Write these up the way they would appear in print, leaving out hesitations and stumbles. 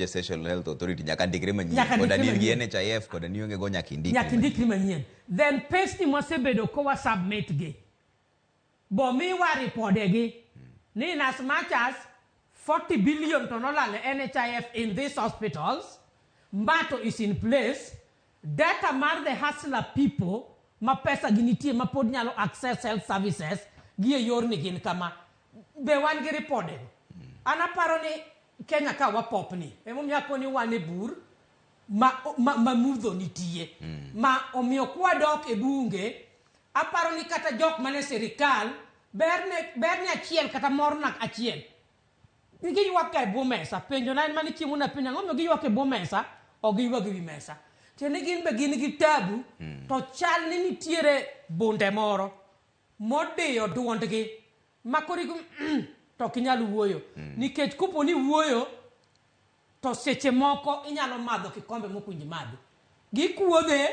donjo e Social Health Authority nyaka ndikre manyien. Nyaka Koda ndikre ni in gi manyien. NHIF koda ni ionge go nyaka indikri. Nyaka indikri manyien. Then pesni mwasebedo kowa submit gi bo miwa ripode gi ni in as much as 40 billion to nolal e NHIF in these hospitals, mato is in place. Data mar the hustler people ma pesa gi nitie ma pod nyalo access health services gi e yorni gin kama. Be wan gi ripode go? An aparo ni Kenya ka wapopni, emomiyo akoni wan e bur ma mudho nitie. Ma omiyo kwadok e bunge, aparo ni kata jok mane sirikal, berne achiel kata morna achiel. Giywak ga e bwo mesa. Penjo na en mane chieng' mane apenjo, ang'o momiyo giywak e bwo mesa, ok giywag e wi mesa? Tiende ni gin be gin gi tabu, to chal ni nitiere bunde moro modiyo duondgi ma koro igo to ok inyal wuoyo. Nikech kopo ni iwuoyo, to seche moko inyalo madho kikombe mok owinjo imadhi. Gikuodhe,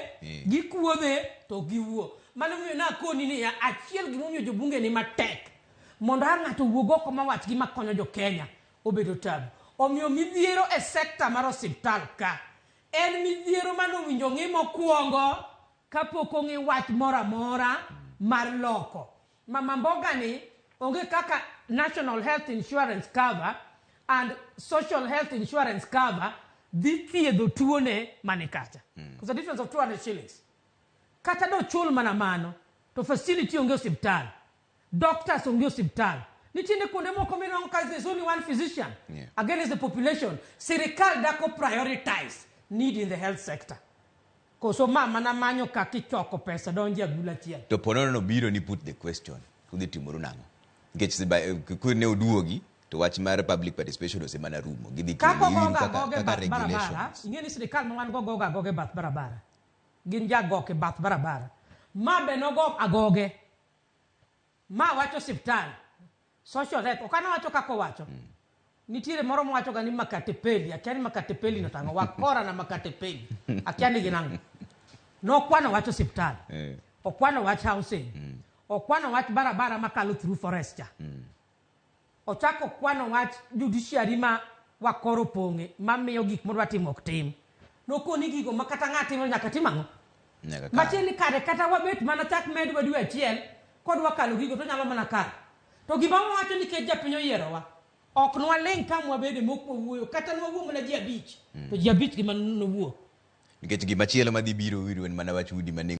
gikuodhe to ok giwuo. Mano emomiyo nakoni niya, achiel gimomiyo jobunge ni matek mondo a ng'ato owuog oko mawach gima konyo jo Kenya obedo tabu. Omiyo midhiero e sekta mar osiptal ka en midhiero mane owinjo ong'i mokwongo kapok ong'i wach moro amora mar loko. Mama Mboga ni onge kaka National Health Insurance cover and Social Health Insurance cover dhi thiedho tuone mani kacha. There's a difference of 200 shillings. Kata do chul mana mano, to facility onge osiptal. Doctors onge osiptal. Nitiere kuonde moko minwang'o ka there's only one physician against the population. Sirikal dako prioritize need in the health sector. Koso ma mana manyo kaka ichoko pesa donjo e agulu achiel. To ponono no biro ni put the question, udhi timoru nang'o? Nikech ne oduogi to wach mar public participation ose mana rumo. Gidhi kelo Kaka iru ogoga kaka, agoga e kaka bath barabara, regulations. ing'e ni sirikal ma wan go goga agoga e bath barabara. Gin jagok e bath barabara. Ma be nogo agoge. Ma wacho osiptal. Social health, ok an awacho kaka owacho. Nitiere moro mowacho ga ni makatepeli, akia ni makatepeli no tang'o, wakora na makatepeli. Akia ni gin ang'o. Nokwano wach osiptal. Okwano wach housing. Okwano wach barabara makalo through forest cha. Ochako okwano wach judiciary ma wakoro pong'e mamiyo gik modwa timo ok tim. Nokoni gigo ma kata ng'a timo nyaka tim ang'o? Nyaka kal. Matiende ni kare kata wabet mana chak medwa dwe achiel kodwa kalo gigo to nyalo mana kalo. To gima wawacho nikech japiny oyierowa, ok nwaling' ka mwabede mok wawuoyo kata nwawuo mana ji abich to ji abich gima nowuo. Nikech gima chielo madhi biro wiru en mana wach udi ma nengo